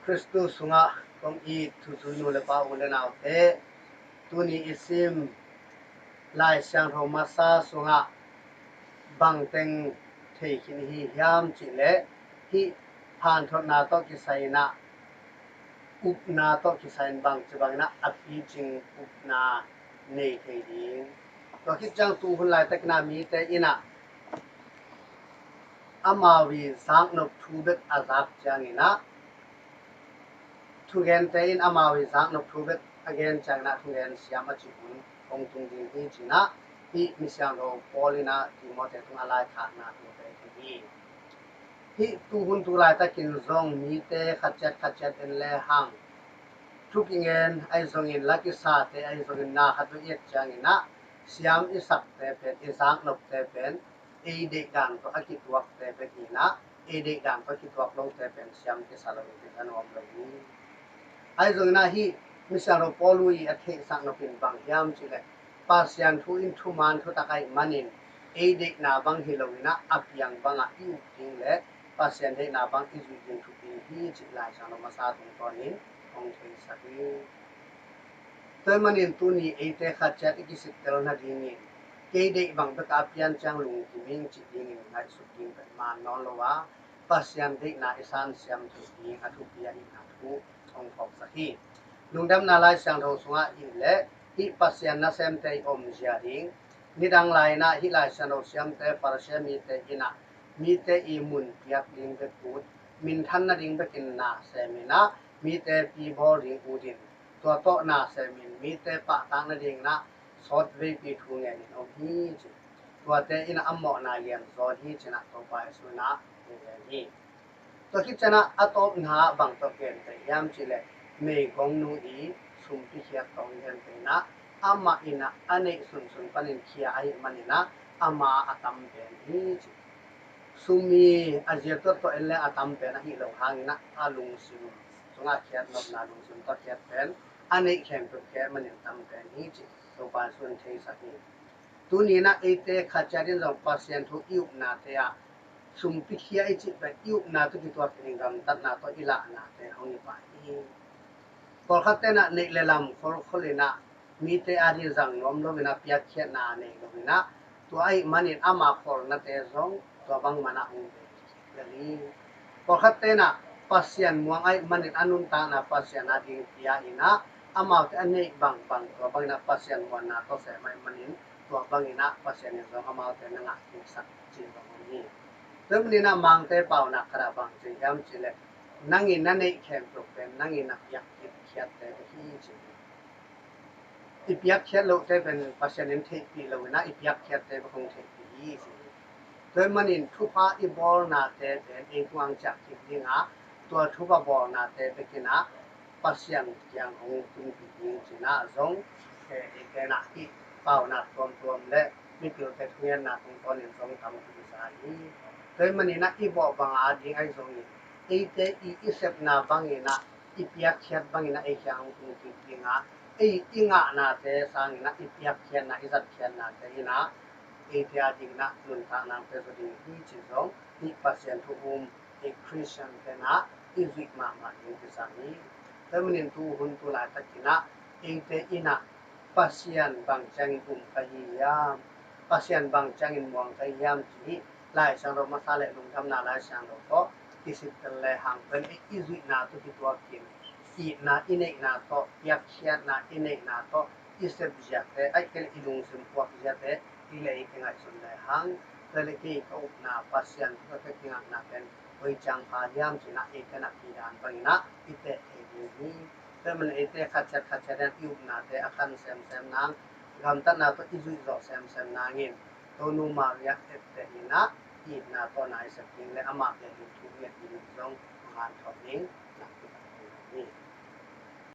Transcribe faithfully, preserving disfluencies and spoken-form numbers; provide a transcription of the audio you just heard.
Khristu sungah kong it thuzui nu le pa, u le naute, tuni i sim Lai Siangtho masa sungah bangteng thei khin hi hiam cih leh, hih phanthotna tawh kisai in ah, upna tawh kisai in bangci bangin ah a picing upna nei thei ding. Tua khit ciang tuhun laitakin ah mite in ah amau i zaknop thu bek a zak ciangin ah, thugente in amau i zaknop thu bek a gen ciangin ah thugen siam a cih hun hong tung ding hi ci-in ah, hih misiangtho Paul in ah Timote tungah a laikhakna thu pen hi. Hih tuhun tu laitakin zong mite khat ciat khat ciat en lehang, thu kingen ahi zongin, la kisate ahi zongin, na khat bek i et ciangin ah siam i sakte pen, i zaknopte pen ei deihdan tawh a kituakte bek hi-in ah, ei deihdan tawh kituak lote pen siam kisa lo, kisa nuam lo hi. Ahi zongin ah hih misiangtho Paul i a theihsak nop in bang hiam cih leh, Pasian thu in thuman thutak ahih manin ei deihna bang hi loin ah a piang bangah i up ding le Pasian deihna bang i zuih ding thupi hi cih Lai Siangtho masa tungtawnin hong theisak hi. Tua ahih manin tuni eite khat ciat i kisittel nadingin, kei deih bang bek a pian ciang lungkim ing cih dingin ngaihsut ding pen man nawn lo a, Pasian deihna i sansiam theih ding a thupi ahihna thu hong phawksak hi. Lungdamna Lai Siangtho sungah i et leh, hih Pasian nasemte i omzia ding, nidang lai-in ah hih Lai Siangtho siamte, Farasi mite in ah mite i mun piak ding bek ut, minthan nading bekin na semin ah mite pi bawl ding ut in, tua tawh na semin mite pahtak nadingin ah sawt veipi thu ngenin om hi ci. Tuate in ah a mawhna lianzaw hi ci-in ah Topa Jesu in ah hong gen hi. Tua khit ciangin ah a tawpna ah bang tawh genteh hiam cih leh, meigongnu i sumpi khiat tawh i genteh in ah, amah in ah a neih sunsun panin khia ahih manin ah ama a tam pen hi ci. Sum i a zia tuat tawh en leh a tam pen ahih loh hangin ah a lungsim sungah khiat nopna, lungsim tawh khiat pen a neih khempeuh khia ahih manin tam pen hi ci Topa Jesu in theisak hi. Tuni in ah eite khat ciat in zong Pasian thu i upnate ah, sumpi khia i cih pen i upna tawh kituak khin, gamtatna tawh i lahnate hong hi pah hi. Pawlkhatte in ah neih le lam kholkhol in ah mite ading zang nuam loin ah piakkhiatna nei loin ah, tua ahih manin ama kholnate zong tua bang man ah hong bei hi. Pawlkhatte in ah Pasian muang ahih manin a nuntakna Pasian ading pia in ah, amaute a neih bangbang tua bangin ah Pasian muanna tawh sem ahih manin tua bangin ah Pasian in zong amaute na ngah kiksak cih zong om hi. Tua ahih manin ah Mangte paunak khat ah bang ci hiam cih leh, nang in na neih khempeuh pen nang in na piak khiatte bek hi ci hi. I piakkhiat lohte pen Pasian in theihpih loin ah i piakkhiatte bek hong theihpih hi ci hi. Tua ahih manin thupha i bawlnate pen ei tungah ciah kik ding a, tua thupha bawlnate bek in ah Pasian kiang hong tunpih ding ci-in ah zong, eh, eite in ah hih paunak tuamtuam le mipilte thungetna tungtawnin zong tam kisa hi. Tua ahih manin ah i bawh bang ading ahi zongin, eite i, i sepna bangin ah, i piakkhiat bangin ah ei kiang hong tung kik ding a, ei i ngahnate sangin ah i piakkhiatna, i zatkhiatnate in ah eite adingin ah nuntakna hong pia zaw ding hi cih zong hih Pasian thu um ei Khristian te in ah i zuih mahmah ding kisam hi. Tua ahih manin tuhun tu laitakin ah eite in ah Pasian bang ciangin um ka hi hiam, Pasian bang ciangin muang ka hi hiam cih Lai Siangtho masa le Lungdamna Lai Siangtho tawh kisittel lehang pen ei i zuihna tawh kituakin, itna i neihna tawh, piakkhiatna i neihna tawh i sepziate, ahih kei leh i lungsim puakziate i le i kingaihsun lehang, tua le kei ka upna Pasian tawh ka kingakna pen koi ciang pha hiam cih in ah eite in ah kidan bangin ah i teh thei ding hi. Tua ahih manin eite khat ciat khat ciat in i upnate a khan semsem nang, gamtatna tawh i zuih zawh semsem nangin Tonu Maria etteh in ah itna tawh na i sep ding le amah bek in thu nget ding zong hong hanthawn ning. Nakpi tak hi.